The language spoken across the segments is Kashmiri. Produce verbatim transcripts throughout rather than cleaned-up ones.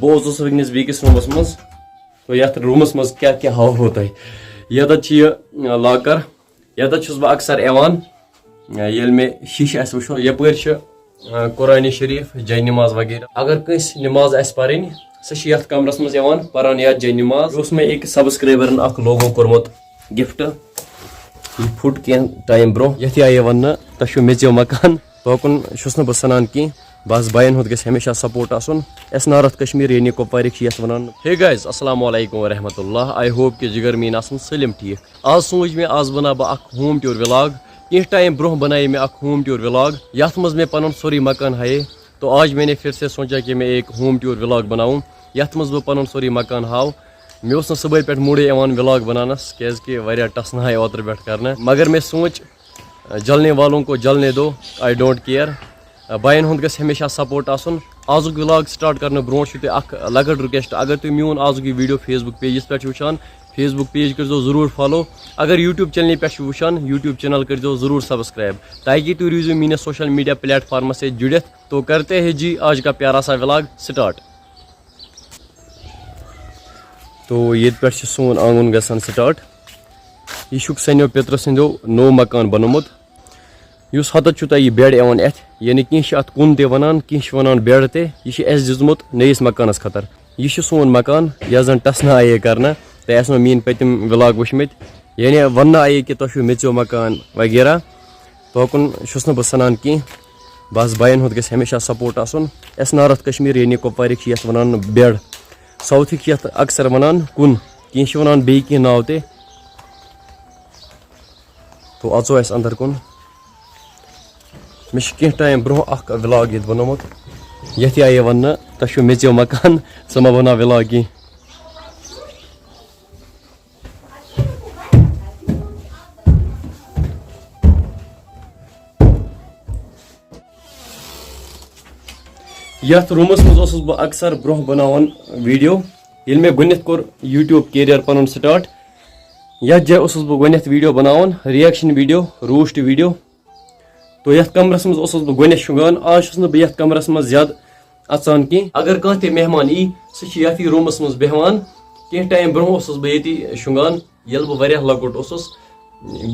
بہٕ اوسُس وٕنکیٚنَس بیٚکِس روٗمَس منٛز۔ تو یَتھ روٗمَس منٛز کیٛاہ کیٛاہ ہاوہو تۄہہِ؟ یَتَتھ چھِ یہِ، آ، locker۔ یَتَتھ چھُس بہٕ اکثر یِوان، آ، ییٚلہِ مےٚ شیٖشہِ آسہِ وٕچھُن۔ یَپٲرۍ چھِ، آ، قرآنِ شریٖف، جاے نماز وغیرہ۔ اگر کٲنٛسہِ نماز آسہِ پَرٕنۍ، سُہ چھُ یَتھ کَمرَس منٛز یِوان، پَران یَتھ جاے نماز۔ یہِ اوس مےٚ أکِس subscriberن اکھ logo کوٚرمُت gift۔ یہِ پھُٹ کینٛہہ time برونٛہہ۔ یَتھ یہِ آیہِ وَننہٕ، "تۄہہِ چھُو میٚژیو مکان۔" توکُن چھُس نہٕ بہٕ سَنان کینٛہہ۔ بس بایَن ہُنٛد گژھِ ہمیشہ support آسُن۔ ایس نارتھ کشمیر یعنی کۄپوارِکۍ چھِ یَتھ وَنان۔ Hey guys، السلام علیکم ورحمۃ اللہ۔ I hope کہ جگر میٖن آسَن سٲلِم ٹھیٖک۔ آز سوٗنٛچ مےٚ آز بَناو بہٕ اَکھ home tour vlog۔ کینٛہہ time برونٛہہ بَنایے مےٚ اَکھ home tour vlog، یَتھ منٛز مےٚ پَنُن سورُے مکان ہایے۔ تو آج میں نے پھر سے سوچا کہ میں ایک home tour vlog بناؤں، یَتھ منٛز بہٕ پَنُن سورُے مکان ہاو۔ مےٚ اوس نہٕ صُبحٲے پٮ۪ٹھ moodٕے یِوان vlog بَناونَس، کیٛازِکہِ واریاہ ٹَسنہٕ آیہِ اوترٕ پٮ۪ٹھ کَرنہٕ۔ مگر مےٚ سوٗنٛچ، جلنے والوں کو جلنے دو، I don't care۔ بایَن ہُنٛد گژھِ ہمیشہ support آسُن۔ آزُک vlog start کرنہٕ برونٛٹھ چھُ تۄہہِ اکھ لۄکٕٹ request، اگر تُہۍ میون آزُک یہِ video Facebook pageس پٮ۪ٹھ چھِو وٕچھان، Facebook page کٔرۍزیو ضروٗر follow۔ اگر YouTube channelہِ پٮ۪ٹھ چھِو وٕچھان، YouTube channel کٔرۍزیو ضروٗر subscribe، تاکہِ تُہۍ روٗزِو میٛٲنِس social media platformس سۭتۍ جُڑِتھ۔ تو کرتے ہیں جی آج کا پیارا سا vlog start۔ تو ییٚتہِ پٮ۪ٹھ چھُ سون آنگُن گژھان start۔ یہِ چھُکھ سانیو پِترٕ سٕنٛدیو نوٚو مکان بنومُت۔ یُس ہتَتھ چھُ تۄہہِ یہِ bed یِوان اَتھِ، یعنی کینٛہہ چھِ اَتھ کُن تہِ وَنان، کینٛہہ چھِ وَنان bed تہِ۔ یہِ چھُ اَسہِ دیُتمُت نٔیِس مکانَس خٲطرٕ۔ یہِ چھُ سون مکان، یَتھ زَن ٹَسنہٕ آیے کرنہٕ۔ تۄہہِ آسنو میٛٲنۍ پٔتِم vlog وٕچھمٕتۍ، یعنی وَننہٕ آیے کہِ تۄہہِ چھُو میٚژیو مکان وغیرہ۔ توکُن چھُس نہٕ بہٕ سَنان کینٛہہ۔ بس بایَن ہُنٛد گژھِ ہمیشہ support آسُن۔ ایس نارتھ کشمیر یعنی کۄپوارِکۍ چھِ یَتھ وَنان bed، southٕکۍ چھِ یَتھ اکثر وَنان کُن، کینٛہہ چھِ وَنان بیٚیہِ کینٛہہ ناو تہِ۔ تو اژو أسۍ اندر کُن۔ مےٚ چھُ کینٛہہ time برونٛہہ اکھ vlog ییٚتہِ بنومُت، یتھ یہِ آیہِ وننہٕ، "تۄہہِ چھُو میٚژیو مکان، ژٕ مہ بناو vlog کینٛہہ۔" یتھ روٗمس منٛز اوسُس بہٕ اکثر برونٛہہ بناوان video۔ ییٚلہِ مےٚ گۄڈٕنیتھ کوٚر YouTube career پنُن start، یتھ جایہِ اوسُس بہٕ گۄڈٕنیتھ video بناوان، reaction video، roast video۔ تو یتھ کمرس منٛز اوسُس بہٕ گۄڈٕنیتھ شۄنٛگان۔ آز چھُس نہٕ بہٕ یتھ کمرس منٛز زیادٕ اژان کینٛہہ۔ اگر کانٛہہ تہِ مہمان یی، سُہ چھُ یتھی روٗمس منٛز بیٚہوان۔ کینٛہہ time برونٛہہ اوسُس بہٕ ییٚتی شۄنٛگان، ییٚلہِ بہٕ واریاہ لۄکُٹ اوسُس۔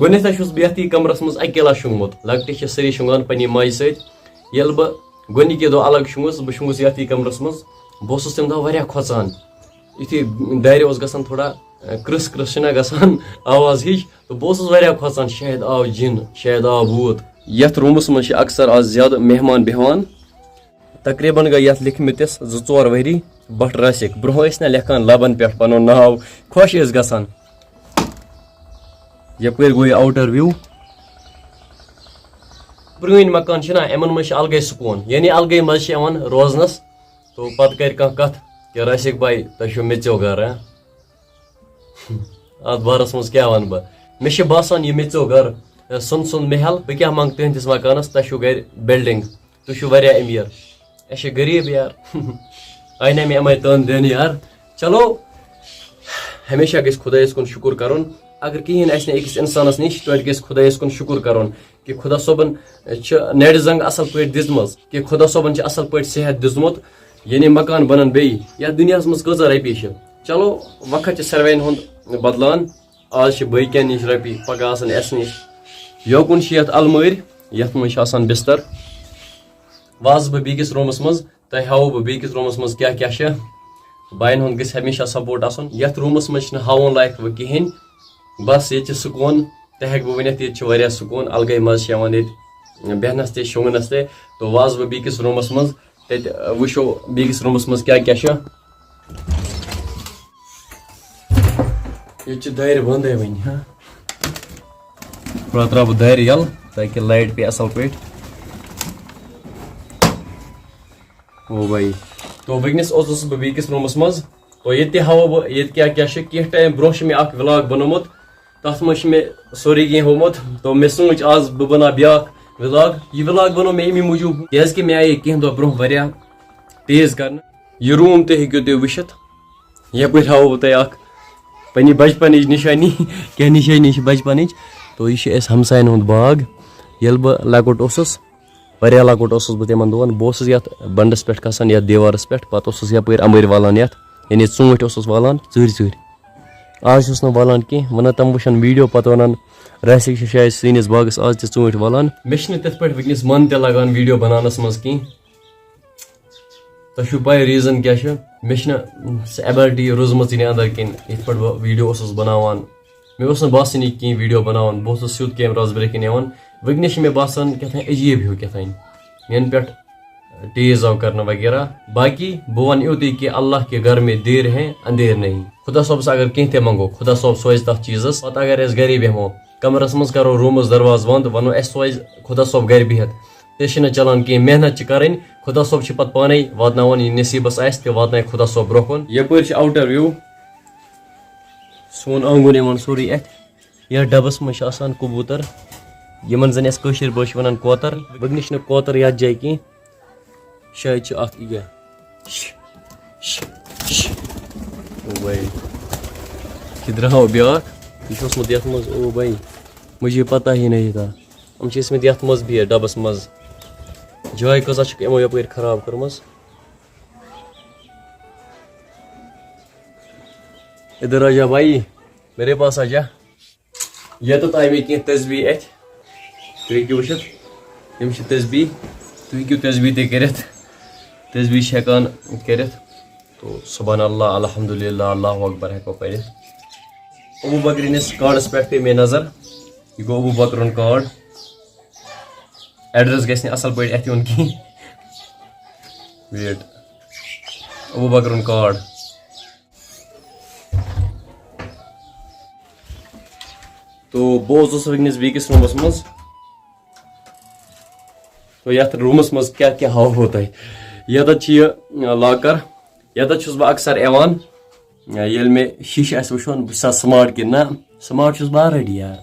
گۄڈٕنیتھ چھُس بہٕ یتھی کمرس منٛز اکیلا شۄنٛگمُت۔ لۄکٹہِ چھِ سٲری شۄنٛگان پننہِ ماجہِ سۭتۍ۔ ییٚلہِ بہٕ گۄڈٕنِکی دۄہ الگ شۄنٛگُس، بہٕ شۄنٛگُس یتھی کمرس منٛز۔ بہٕ اوسُس تمہِ دۄہ واریاہ کھۄژان۔ یُتھُے دارِ اوس گژھان تھوڑا، اَ، کرٕس کرٕس چھِنہ گژھان آواز ہِش، تہٕ بہٕ اوسُس واریاہ کھۄژان، شاید آو جِن، شاید آو بھوٗت۔ یَتھ روٗمَس منٛز چھِ اکثر آز زیادٕ مہمان بیٚہوان۔ تقریباً گٔے یَتھ لیٚکھمٕتِس زٕ ژور ؤری۔ بٹ راسِک، برٛونٛہہ ٲسۍ نہ لیکھان لبن پٮ۪ٹھ پنُن ناو، خۄش ٲسۍ گژھان۔ یپٲرۍ گوٚو یہِ outer view۔ پرٛٲنۍ مکان چھِنہ، یِمن منٛز چھِ الگٕے سکوٗن، یعنی الگٕے مزٕ چھِ یِوان روزنس۔ تو پتہٕ کرِ کانٛہہ کتھ، "کیٛاہ راسِک بھائی، تۄہہِ چھُو میٚژیو گرٕ، ہہ؟" اتھ بارس منٛز کیٛاہ ونہٕ بہٕ؟ مےٚ چھِ باسان، یہِ میٚژیو گرٕ، سُنٛد سُنٛد محل، بہٕ کیٛاہ منٛگہٕ تُہنٛدِس مکانس؟ تۄہہِ چھُو گرِ building، تُہۍ چھِو واریاہ أمیٖر۔ أسۍ چھِ غریٖب یار۔ آیہِ نہ مےٚ یِمے تٲنہٕ دِنہٕ یار۔ چلو، ہمیشہ گژھِ خۄدایس کُن شُکُر کرُن۔ اگر کِہیٖنۍ آسہِ نہٕ أکِس انسانس نِش، توتہِ گژھِ خۄدایس کُن شُکُر کرُن کہِ خۄدا صٲبن چھِ نرِ زنٛگ اصل پٲٹھۍ دِژمٕژ، کہِ خۄدا صٲبن چھِ اصل پٲٹھۍ صحت دیُتمُت، یعنی مکان بنن بیٚیہِ۔ یتھ دُنیاہس منٛز کۭژاہ رۄپیہِ چھِ؟ چلو، وقت چھِ ساروین ہُنٛد بدلان۔ آز چھِ بٲقین نِش رۄپیہِ، پگاہ آسن اسہِ نِش۔ یوکُن چھِ یتھ المٲرۍ، یتھ منٛز چھِ آسان بستر۔ وازٕ بہٕ بیٚکِس روٗمس منٛز، تۄہہِ ہاوو بہٕ بیٚکِس روٗمَس منٛز کیٛاہ کیٛاہ چھِ۔ بایَن ہُنٛد گژھِ ہمیشہ support آسُن۔ یَتھ روٗمَس منٛز چھِنہٕ ہاوُن لایق وۄنۍ کِہیٖنۍ۔ بَس ییٚتہِ چھِ سکوٗن، تہِ ہٮ۪کہٕ بہٕ ؤنِتھ، ییٚتہِ چھِ واریاہ سکوٗن، الگٕے مَزٕ چھِ یِوان ییٚتہِ بیٚہنَس تہِ، شۄنٛگنَس تہِ۔ تو وازٕ بہٕ بیٚکِس روٗمَس منٛز، تَتہِ وٕچھو بیٚکِس روٗمَس منٛز کیٛاہ کیٛاہ چھُ۔ ییٚتہِ چھِ دارِ بنٛدٕے وۄنۍ، ہا۔ تھوڑا ترٛاوٕ بہٕ دارِ یَلہٕ، تاکہِ light پیٚیہِ اَصٕل پٲٹھۍ۔ او بھائی، تو وٕنکیٚنَس اوسُس بہٕ بیٚکِس روٗمَس منٛز۔ تو ییٚتہِ تہِ ہاوو بہٕ، ییٚتہِ کیٛاہ کیٛاہ چھِ۔ کینٛہہ time برونٛہہ چھُ مےٚ اَکھ vlog بنومُت، تَتھ منٛز چھُ مےٚ سورُے کینٛہہ ہوومُت۔ تو مےٚ سوٗنٛچ، آز بہٕ بناو بیٛاکھ vlog۔ یہِ vlog بنوو مےٚ اَمی موٗجوٗب، کیٛازِکہِ مےٚ آیے کینٛہہ دۄہ برونٛہہ واریاہ تیز کرنہٕ۔ یہِ room تہِ ہیٚکِو تُہۍ وٕچھِتھ۔ یپٲرۍ ہاوو بہٕ تۄہہِ اکھ پننہِ بچپنٕچ نشٲنی، کینٛہہ نشٲنی چھِ بچپنٕچ۔ تو یہِ چھُ اَسہِ ہمساین ہُنٛد باغ۔ ییٚلہِ بہٕ لۄکُٹ اوسُس، واریاہ لۄکُٹ اوسُس بہٕ تِمن دۄہن۔ بہٕ اوسُس یتھ بنڈس پٮ۪ٹھ کھسان، یتھ دیوارس پٮ۪ٹھ، پتہٕ اوسُس یپٲرۍ امبٕرۍ والان یتھ، یعنی ژوٗنٹھۍ اوسُس والان ژوٗرِ ژوٗرِ۔ آز چھُس نہٕ والان کینٛہہ، ونان تِم وٕچھن ویڈیو، پتہٕ ونان، راسِک چھِ شاید سٲنِس باغس آز تہِ ژوٗنٹھۍ والان۔ مےٚ چھُنہٕ تِتھ پٲٹھۍ وٕنکیٚنس من تہِ لگان ویڈیو بناونس منٛز کینٛہہ۔ تۄہہِ چھُو پَے reason کیٛاہ چھُ؟ مےٚ چھِنہٕ سۄ ability روٗزمٕژ یہِ اَندَر کِنۍ، یِتھ پٲٹھۍ بہٕ ویٖڈیو اوسُس بَناوان۔ مےٚ اوس نہٕ باسان یہِ کِہیٖنۍ ویٖڈیو بَناوان، بہٕ اوسُس سیوٚد کیمراہَس برٛونٛہہ کِنۍ یِوان۔ وٕنکیٚنَس چھِ مےٚ باسان کیٛاہ تام عجیٖب ہیوٗ کیٛاہ تام، یَنہٕ پٮ۪ٹھ تیز آو کَرنہٕ وغیرہ۔ باقی بہٕ وَنہٕ یُتُے کہِ اللہ کے گھر میں دیر ہے اندھیر نہیں۔ خۄدا صٲبَس اگر کینٛہہ تہِ منٛگو، خۄدا صٲب سوزِ تَتھ چیٖزَس۔ پَتہٕ اگر أسۍ گَرے بیٚہمو، کَمرَس منٛز کَرو روٗمَس دروازٕ بنٛد، وَنو اَسہِ سوزِ خۄدا صٲب گَرِ بِہِتھ۔ تہِ چھِنہٕ چلان کینٛہہ، محنت چھِ کَرٕنۍ۔ خۄدا صٲب چھِ پَتہٕ پانَے واتناوان، یہِ نصیٖبَس آسہِ تہِ واتنایہِ خۄدا صٲب برٛونٛہہ کُن۔ یَپٲرۍ چھِ outer view، سون آنٛگُن یِوان سورُے اَتھِ۔ یَتھ ڈَبَس منٛز چھِ آسان کبوٗتر، یِمَن زَن أسۍ کٲشِر پٲٹھۍ چھِ وَنان کوتَر۔ وٕنکیٚنَس چھِنہٕ کوتَر یَتھ جایہِ کینٛہہ، شاید چھِ اَکھ یہِ۔ او بھائی، یہِ درٛاو بیٛاکھ، یہِ چھُ اوسمُت یَتھ منٛز، او بھائی، مجھے پتہ ہی نہیں تھا۔ یِم چھِ ٲسمٕتۍ یَتھ منٛز بِہِتھ ڈَبَس منٛز۔ جاے کۭژاہ چھِکھ یِمو یَپٲرۍ خراب کٔرمٕژ۔ ادھر آ جا بھائی، میرے پاس آ جا۔ یَتَتھ آیہِ مےٚ کینٛہہ تسبیح اَتھِ۔ تُہۍ ہیٚکِو وٕچھِتھ، یِم چھِ تسبیح۔ تُہۍ ہیٚکِو تسبیح تہِ کٔرِتھ۔ تسبیح چھِ ہٮ۪کان کٔرِتھ۔ تو سبحان اللہ، الحمدللہ، اللہ اکبر ہٮ۪کو پٔرِتھ۔ ابو بکرٕنِس کارڈس پٮ۪ٹھ پیٚیہِ مےٚ نظر۔ یہِ گوٚو ابو بکرُن کارڈ۔ ایڈریس گژھِ نہٕ اصل پٲٹھۍ اَتھِ یُن کِہیٖنۍ۔ Wait۔ ابو بکرُن کارڈ۔ تو بہٕ اوسُس وٕنکیٚنَس بیٚکِس روٗمَس منٛز۔ تو یَتھ روٗمَس منٛز کیٛاہ کیٛاہ ہاوہو تۄہہِ؟ یَتَتھ چھِ یہِ، آ، locker۔ یَتَتھ چھُس بہٕ اکثر یِوان، آ، ییٚلہِ مےٚ شیٖشہٕ آسہِ وٕچھُن، بہٕ چھُسا smart کِنہٕ نہ۔ Smart چھُس بہٕ already یار۔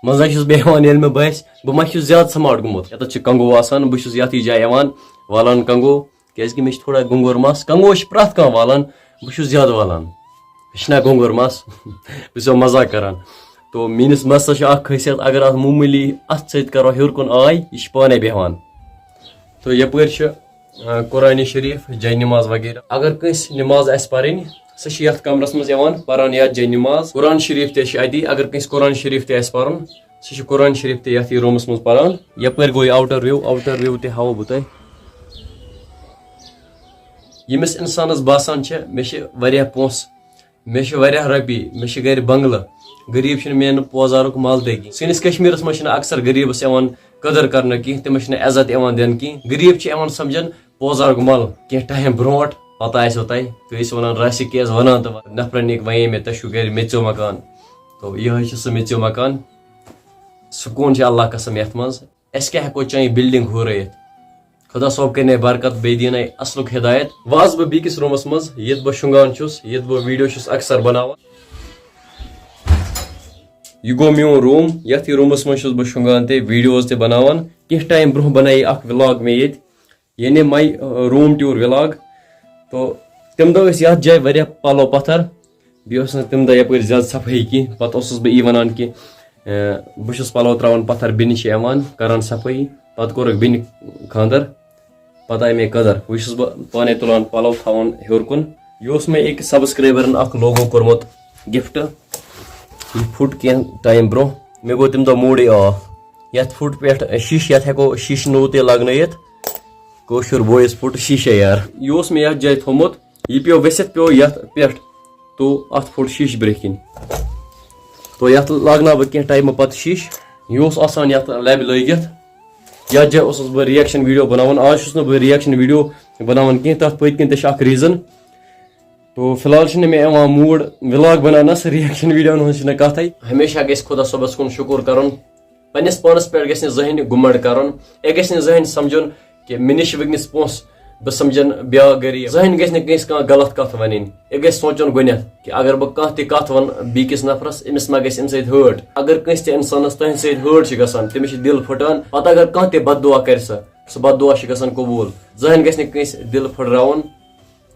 منٛزٕ چھُس بہٕ یِوان، ییٚلہِ مےٚ باسہِ، بہٕ ما چھُس زیادٕ smart گوٚمُت۔ یَتَتھ چھِ کنٛگو آسان، بہٕ چھُس یَتھ یہِ جایہِ یِوان، والان کنٛگو۔ کیٛازِکہِ مےٚ چھِ تھوڑا گوٚنٛگُر مَس۔ کنٛگو چھِ پرٛٮ۪تھ کانٛہہ والان، بہٕ چھُس زیادٕ والان۔ مےٚ چھِنہ گوٚنٛگُر مَس؟ بہٕ چھُسو مَزاق کَران۔ تو میٛٲنِس مَستَس چھِ اَکھ خٲصیت، اگر اَتھ معموٗلی اَتھٕ سۭتۍ کَرو ہیوٚر کُن آے، یہِ چھِ پانَے بیٚہوان۔ تو یَپٲرۍ چھِ، آ، قرآنِ شریٖف، جاے نماز وغیرہ۔ اگر کٲنٛسہِ نماز آسہِ پَرٕنۍ، سُہ چھِ یَتھ کَمرَس منٛز یِوان، پَران یَتھ جاے نماز۔ قرآن شریٖف تہِ چھِ اَتی۔ اگر کٲنٛسہِ قرآن شریٖف تہِ آسہِ پَرُن، سُہ چھُ قرآن شریٖف تہِ یَتھ یہِ روٗمَس منٛز پَران۔ یَپٲرۍ گوٚو یہِ outer view، outer view تہِ ہاوو بہٕ تۄہہِ۔ ییٚمِس اِنسانَس باسان چھِ، مےٚ چھِ واریاہ پونٛسہٕ، مےٚ چھِ واریاہ رۄپیہِ، مےٚ چھِ گَرِ بنٛگلہٕ، غریٖب چھِنہٕ مینان پوزارُک مَل تہِ کِہیٖنۍ۔ سٲنِس کشمیٖرَس منٛز چھِنہٕ اکثر غریٖبَس یِوان قدٕر کرنہٕ کینٛہہ، تٔمِس چھِنہٕ عزت یِوان دِنہٕ کینٛہہ۔ غریٖب چھِ یِوان سَمجھان پوزارُک مَل کینٛہہ ٹایم برونٛٹھ، پَتہٕ آسِوٕ تۄہہِ، تُہۍ ٲسِو وَنان، "راسِک کیٛاہ ٲسۍ وَنان تہٕ نفرَن نِکۍ وَنے مےٚ، تۄہہِ چھُو گَرِ میٚژیو مکان۔" تو یِہوٚے چھُ سُہ میٚژیو مکان۔ سکوٗن چھُ اللہ قسم یَتھ منٛز۔ أسۍ کیٛاہ ہٮ۪کو چٲنۍ building ہُرٲیِتھ؟ خۄدا صٲب کَرِ نے برکت، بیٚیہِ دِیہِ نے اَصلُک ہدایت۔ وۄنۍ آسہٕ بہٕ بیٚکِس روٗمَس منٛز، ییٚتہِ بہٕ شۄنٛگان چھُس، ییٚتہِ بہٕ video چھُس اکثر بناوان۔ یہِ گوٚو میون room، یَتھ یہِ روٗمَس منٛز چھُس بہٕ شۄنٛگان تہِ videos تہِ بناوان۔ کینٛہہ ٹایم برونٛہہ بنایے اکھ vlog مےٚ ییٚتہِ، یعنی my، uh, room tour vlog۔ تو تَمہِ دۄہ ٲسۍ یَتھ جایہِ واریاہ پَلو پَتھر، بیٚیہِ اوس نہٕ تَمہِ دۄہ یَپٲرۍ زیادٕ صفٲیی کینٛہہ۔ پَتہٕ اوسُس بہٕ یی وَنان کہِ، اے، بہٕ چھُس پَلو ترٛاوان پَتھر، بیٚنہِ چھِ یِوان، کَران صفٲیی۔ پَتہٕ کوٚرُکھ بیٚنہِ خانٛدر، پَتہٕ آیہِ مےٚ قدر۔ وۄنۍ چھُس بہٕ پانَے تُلان پَلو، تھاوان ہیوٚر کُن۔ یہِ اوس مےٚ أکِس subscriberن اَکھ logo کوٚرمُت gift۔ یہِ پھُٹ کینٛہہ ٹایم برونٛہہ، مےٚ گوٚو تَمہِ دۄہ moodٕے off۔ یَتھ پھُٹ پٮ۪ٹھ شیٖشہٕ، یَتھ ہٮ۪کو شیٖشہٕ نوٚو تہِ لَگنٲیِتھ۔ کٲشُر بویَس پھُٹ شیٖشَے یار۔ یہِ اوس مےٚ یَتھ جایہِ تھوٚمُت، یہِ پیوٚو ؤسِتھ، پیوٚو یَتھ پٮ۪ٹھ، تو اَتھ پھُٹ شیٖشہٕ برٛونٛہہ کِنۍ۔ تو یَتھ لاگناو بہٕ کینٛہہ ٹایمہٕ پَتہٕ شیٖشہٕ۔ یہِ اوس آسان یَتھ لیبہِ لٲگِتھ۔ یَتھ جایہِ اوسُس بہٕ reaction video بَناوان، آز چھُس نہٕ بہٕ reaction video بَناوان کینٛہہ، تَتھ پٔتۍ کِنۍ تہِ چھِ اَکھ reason۔ تو فی الحال چھُنہٕ مےٚ یِوان mood vlog بَناونَس، reaction videoن ہٕنٛز چھِنہٕ کَتھٕے۔ ہمیشہ گژھِ خۄدا صٲبَس کُن شُکُر کَرُن۔ پننِس پانس پٮ۪ٹھ گژھِ نہٕ زٕہٕنۍ گُمنڈ کرُن۔ یہِ گژھِ نہٕ زٕہٕنۍ سمجھُن کہِ مےٚ نِش چھِ وٕنکیٚنس پونٛسہٕ، بہٕ سمجھن بیٛاکھ غریٖب۔ زٕہٕنۍ گژھِ نہٕ کٲنٛسہِ کانٛہہ غلط کتھ ونٕنۍ۔ یہِ گژھِ سونٛچُن گۄڈنٮ۪تھ کہِ اگر بہٕ کانٛہہ تہِ کتھ ونہٕ بیٚکِس نفرس، أمِس ما گژھِ امہِ سۭتۍ hurt۔ اگر کٲنٛسہِ تہِ انسانس تُہنٛدِ سۭتۍ hurt چھِ گژھان، تٔمِس چھِ دِل پھٹان، پتہٕ اگر کانٛہہ تہِ بد دعا کرِ سا، سُہ بد دعا چھِ گژھان قبوٗل۔ زٕہٕنۍ گژھِ نہٕ کٲنٛسہِ دِل پھٹراوُن۔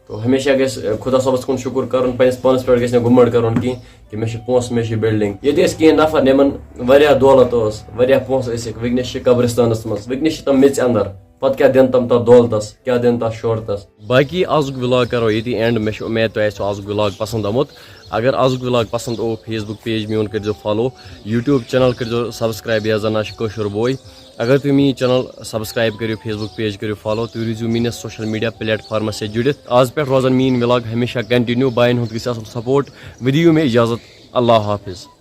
تو ہمیشہ گژھِ خدا صٲبَس کُن شُکُر کَرُن، پنٛنِس پانَس پٮ۪ٹھ گژھِ نہٕ گُمنٛڈ کَرُن کینٛہہ کہِ مےٚ چھِ پونٛسہٕ، مےٚ چھِ بِلڈِنٛگ۔ ییٚتہِ ٲسۍ کینٛہہ نفر، یِمَن واریاہ دولت ٲس، واریاہ پونٛسہٕ ٲسِکھ، وٕنکیٚنَس چھِ قبرستانَس منٛز، وٕنکیٚنَس چھِ تِم میٚژِ اندر۔ پَتہٕ کیٛاہ دِن تِم تَتھ دولتَس، کیٛاہ دِن تَتھ شہرتَس؟ باقی آزُک وِلاگ کَرو ییٚتی اینڈ۔ مےٚ چھُ اُمید تۄہہِ آسِوٕ آزُک وِلاگ پَسنٛد آمُت۔ اگر آزُک وِلاگ پَسنٛد آو، فیس بُک پیج میون کٔرۍزیو فالو، یوٗٹیوٗب چینَل کٔرۍزیو سبسکرایب، یَتھ زَن ناو چھُ کٲشُر بوے۔ اگر تُہۍ میٛٲنۍ چینَل سبسکرایب کٔرِو، فیس بُک پیج کٔرِو فالو، تُہۍ روٗزِو میٛٲنِس سوشَل میٖڈیا پلیٹ فارمَس سۭتۍ جُڑِتھ۔ آز پٮ۪ٹھ روزَن میٛٲنۍ وِلاگ ہمیشہ کنٹِنیو۔ بایَن ہُنٛد گژھِ آسُن سپورٹ۔ وِدِ یِیِو مےٚ اِجازت۔ اللہ حافظ۔